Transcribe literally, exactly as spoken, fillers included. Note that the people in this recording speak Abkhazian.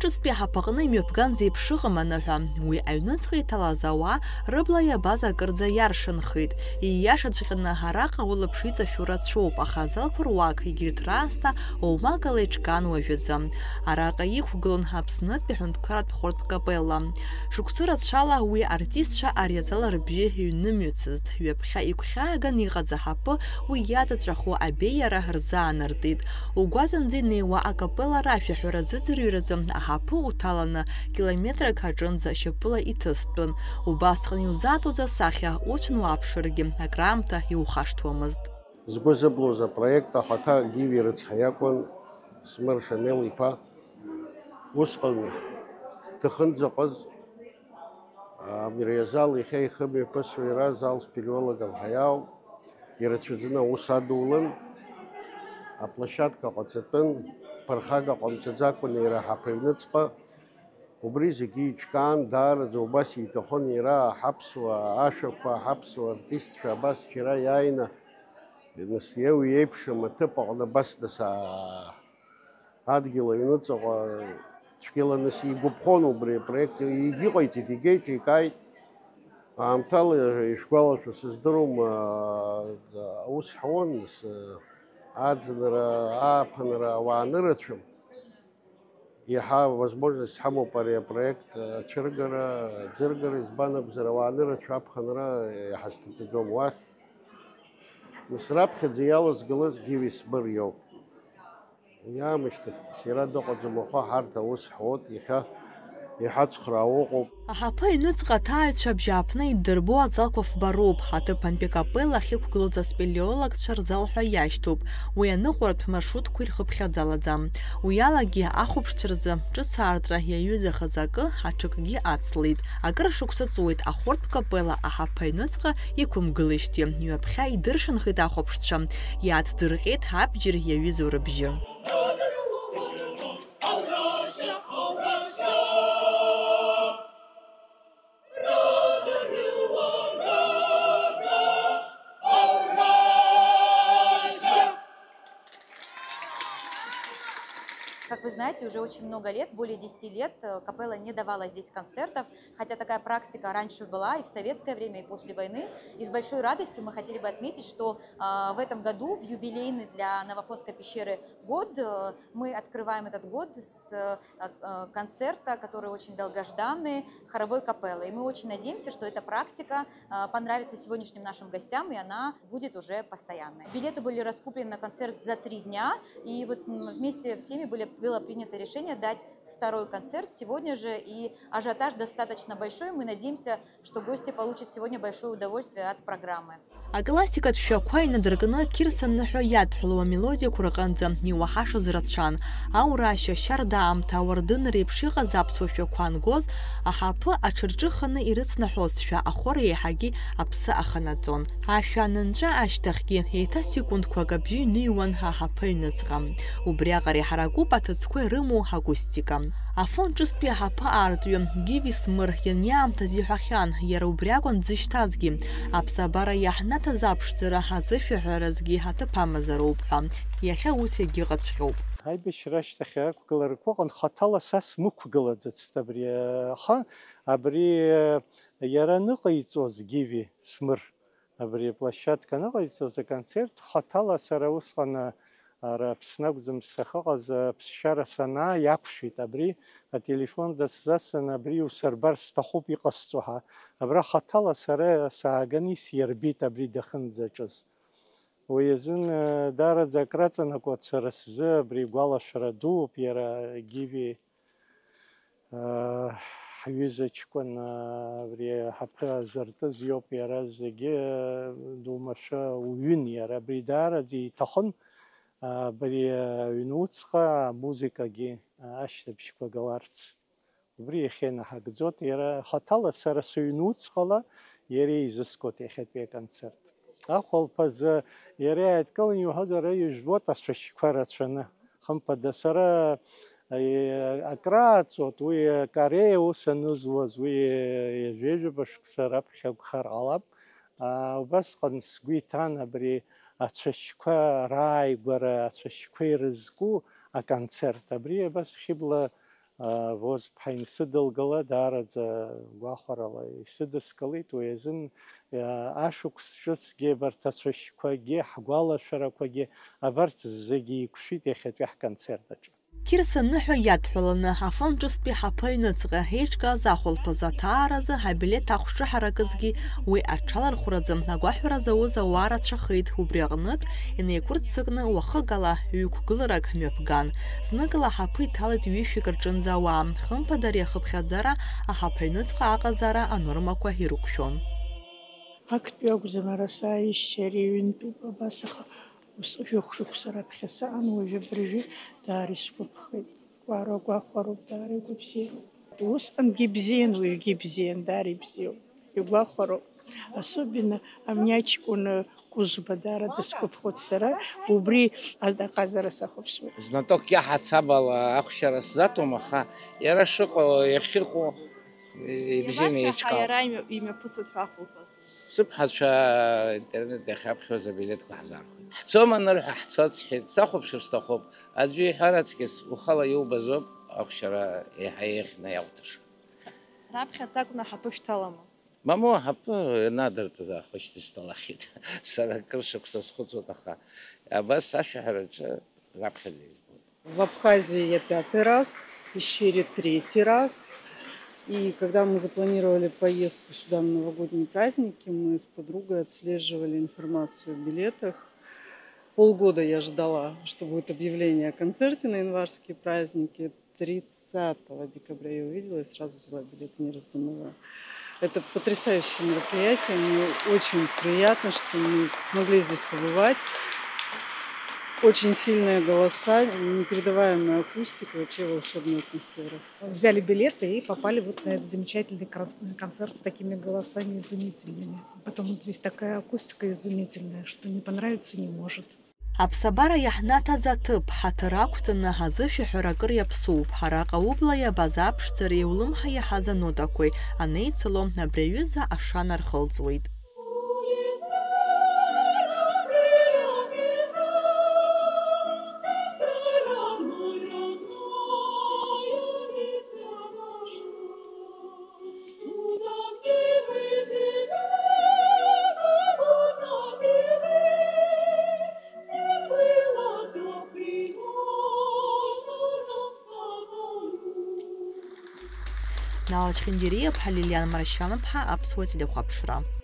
Ҿыцтәи аҳаԥаҟны имҩаԥган зеиԥш ыҟам аныҳәа. Уи аҩныҵҟа иҭалаз ауаа рыбла иабаз акырӡа иаршанхеит. Ииашаҵәҟьаны, араҟа улаԥш иҵашәо рацәоуп, аха азалқәа руак, егьырҭ раасҭа оумакала иҿкаан уажәазы. Араҟа иқәгылон Аԥснытәи аҳәынҭқарратә хортә капелла. Шықәсы рацәала уи артистцәа ари азал рыбжьы иҩнымҩыцызт. Ҩаԥхьа игәхьааган иҟаз аҳаԥы уи иаҵаҵәаху абеиара рзаанартит. Угәаҵанӡа инеиуа акапелла рашәаҳәара зыӡырҩразы аҳаԥы уҭаланы километрак аҿынӡа шьапыла иҭыстәын. Убасҟан иузаҭоз асахьа уцәан уааԥшыргьы акраамҭа иухашҭуамызт. Згәы зыблуз апроект ахаҭа Гиви рыцҳа иакәын, Смыр Шамел-иԥа. Усҟан дҭахынӡаҟаз, абри азал иахьа ихымҩаԥысуа иара зал спелеологов ҳәа иоуп, ирацәаӡаны аус адулан, аплощадка ҟаҵатәын, ԥырхага ҟамҵаӡакәан иара аҳаԥаҩныҵҟа. Убри зегьы иҿкаан, даараӡа убас иҭахын иара ҳаԥсуа ашәақәа, ҳаԥсуа артистцәа абас џьара иааины, нас, еу иеиԥшым аҭыԥ аҟны абас даса-, адгьыл аҩныҵаҟа цәгьала нас игәаԥхон убри апроект, егьыҟаиҵеит, егьеиҿикааит. Аамҭала ишәгәалашәо сыздыруам, аус ҳуан, нас, аӡынра, ааԥынра, ауаа анырацәам. Иаҳа возможность ҳамоуп ари апроект ацәыргара, аӡыргара, избан акәзар, ауаа анырацәа аԥхынра иаҳа сҭаҵаӡом уахь. Нас раԥхьаӡа иалазгалаз Гиви Смыр иоуп. Уи аамышьҭахь сара дыҟаӡам, аха ҳарҭ аус ҳуеит, иахьа иҳацхраауа ыҟоуп. Аҳаԥы аҩныҵҟа аҭааҩцәа абжьааԥны иддырбо азалқәа фба роуп, аҭыԥантәи акапелла ахьықәгылоз аспелеологцәа рзал ҳәа иашьҭоуп, уи аныҟәаратә маршрутқәа ирхыԥхьаӡалаӡам. Уи алагьы ахәаԥшцәа рзы ҿыц аартра иаҩызахаз акы аҽакгьы ацлеит. Акыр шықәса ҵуеит ахортә капелла аҳаԥы аҩныҵҟа иқәымгылеижьҭеи, ҩаԥхьа идыршанхеит ахәаԥшцәа, иааҭдырҟьеит абџьар иаҩызоу рыбжьы. Как вы знаете, уже очень много лет, более десяти лет, э, капелла не давала здесь концертов, хотя такая практика раньше была и в советское время, и после войны. И с большой радостью мы хотели бы отметить, что, а, в этом году, в юбилейный для Новофонской пещеры год, э, мы открываем этот год с, э, э, концерта, который очень долгожданный, хоровой капеллы. И мы очень надеемся, что эта практика, э, понравится сегодняшним нашим гостям, и она будет уже постоянной. Билеты были раскуплены на концерт за три дня, и вот, м, вместе всеми были, было принято решение дать второй концерт сегодня же, и ажиотаж достаточно большой. Мы надеемся, что гости получат сегодня большое удовольствие от программы. Аклассикатә шәақәа инадыркны Қьырса ныҳәа иадҳәалоу амелодиақәа рҟынӡа иуаҳашаз рацәан. Аурашьа, шьарда аамҭа, ауардын реиԥш иҟаз аԥсуа шәақәа ангоз, аҳаԥы аҽырҿыханы ирыцнаҳәозшәа, ахор еиҳагьы аԥсы аханаҵон. Ашәа анынҵәа ашьҭахьгьы еиҭа секундқәак абжьы иныҩуан аҳаԥы аҩныҵҟа. Убриаҟара иҳаракуп аҭыӡқәа ирымоу акустика. Афон ҿыцтәи аҳаԥы аартҩы Гиви Смыр ианиаамҭаз иҳәахьан, иара убри акәын дзышьҭазгьы, аԥсабара иаҳнаҭаз аԥшӡара азышәаҳәаразгьы аҭыԥ амазароуп ҳәа. Иахьа ус иагьыҟаҵәҟьоуп. Аибашьра ашьҭахь ақәгыларақәа ыҟан, хаҭала са смықәгылаӡацт абри, аха абри иара аныҟаиҵоз Гиви Смыр. Абри аплощадка аныҟаиҵоз аконцерт хаҭала сара усҟан, ара Аԥсны акәӡам сахьыҟаз, аԥсшьара санаа иақәшәеит. Абри ателефон дысзасын, абри усырбар сҭахуп иҟасҵо ҳәа. Абра хаҭала сара сааганы исирбеит абри дахьынӡаҿыз. Уи азын, даараӡа акраҵанакуан сара сзы, абри гәалашәара дууп иара Гиви. Ҳҩыза ҷкәын, абри аҳаԥы азыртыз иоуп, иара зегьы думашәа уҩын, иара абри даараӡа иҭахын, абри аҩнуҵҟа амузыкагьы ашьҭыбжьқәа галарц. Убри иахьа инаҳагӡоит, иара хаҭала сара сыҩнуҵҟала иара изыскуеит иахьатәи аконцерт. Ахәылԥазы иара иааидкылан иуҳәозар, ижәбоит ацәашьқәа рацәаны. Хымԥада, сара, е, акрааҵуеит, уи акареиа ус анызуаз, уи ҩажәа-ҩажәаба шықәса раԥхьа акәхар ҟалап. А, убасҟан сгәы иҭан абри ацәашьқәа рааигәара, ацәашьқәа ирызку аконцерт. Абри абас Хьыбла Воз-ԥҳа инсыдылгала, даараӡа гәахәарала исыдыскылеит, уи азын, ашықәс ҿыцгьы абарҭ ацәашьқәагьы, ҳгәалашәарақәагьы, абарҭ зегьы еиқәшәеит иахьатәи ҳконцерт аҿы. Қьырса ныҳәа иадҳәаланы, Афон ҿыцтәи ҳаԥы аҩныҵҟа еиҿкааз ахәылԥазы аҭааразы абилеҭ ахәшҿы ҳаракызгьы уи аҽалархәраӡам, агәаҳәара зауз ауаа рацәахеит, убри аҟнытә, инеиқәырццакны уахык ала ҩықәгыларак мҩаԥган. Зныкала ҳаԥы иҭалеит ҩышәҩык рҿынӡа ауаа, хымԥада ари ахыԥхьаӡара аҳаԥы аҩныҵҟа аҟазаара анормақәа ирықәшәон. Актәи акәӡам, ара сааишьҭеи ари ҩынтәуп, абас аха ус жәохә шықәса раԥхьа саан, уажәы абыржәы даара исгәаԥхеит. Кәаро агәахәароуп, даара игәабзиароуп. Усҟангьы ибзиан, уажәгьы ибзиан, даара ибзиоуп. Игәахәароуп. Особенно амни аҷкәын Кузба даара дысгәаԥхоит сара, убри аҟазара сахәаԥшуеит. Знатәык иаҳацабала ахәшьара сзаҭом, аха иара шыҟоу, иахьыҟоу, ибзианы еиҿкаауп. Иара имҩа-, имҩаԥысуеит ҳәа ахәылԥаз. Сыԥҳацәа интернет иахьаԥхьоз абилеҭқәа ҳзархәеит. Ҳцома анырҳәа, ҳцоит сҳәеит, сахәаԥшыр сҭахуп. Аӡәы иҳәар аҵкьыс ухала иубазоуп, ахәшьара еиҳа еиӷьны иаауҭаша. Раԥхьаӡа акәны ҳаԥы шәҭалама? Мамоу, ҳаԥы ианадыртыз аахышьҭысҭалахьеит. Сара акыр шықәса схәыцуан, аха абас ашәаҳәараҿы раԥхьаӡа избоит. В Абхазии я пятый раз, в Пещере третий раз. И когда мы запланировали поездку сюда на новогодние праздники, мы с подругой отслеживали информацию о билетах. Полгода я ждала, что будет объявление о концерте на январские праздники. Тридцатого декабря я увидела и сразу взяла билеты, не раздумывая. Это потрясающее мероприятие. Мне очень приятно, что мы смогли здесь побывать. Очень сильные голоса, непередаваемая акустика, вообще волшебная атмосфера. Взяли билеты и попали вот на этот замечательный кон-, концерт с такими голосами изумительными. Потом вот здесь такая акустика изумительная, что не понравиться не может. Аԥсабара иаҳнаҭаз аҭыԥ ҳаҭыр ақәҵаны ҳазышәаҳәар акыр иаԥсоуп. Араҟа убла иабаз аԥшӡареи улымҳа иаҳаз анотақәеи анеицыло, абри аҩыза ашана рхылҵуеит. Нала Чхиндириаԥҳа, Лилиан Маршьанаԥҳа, Аԥсуа телехәаԥшра.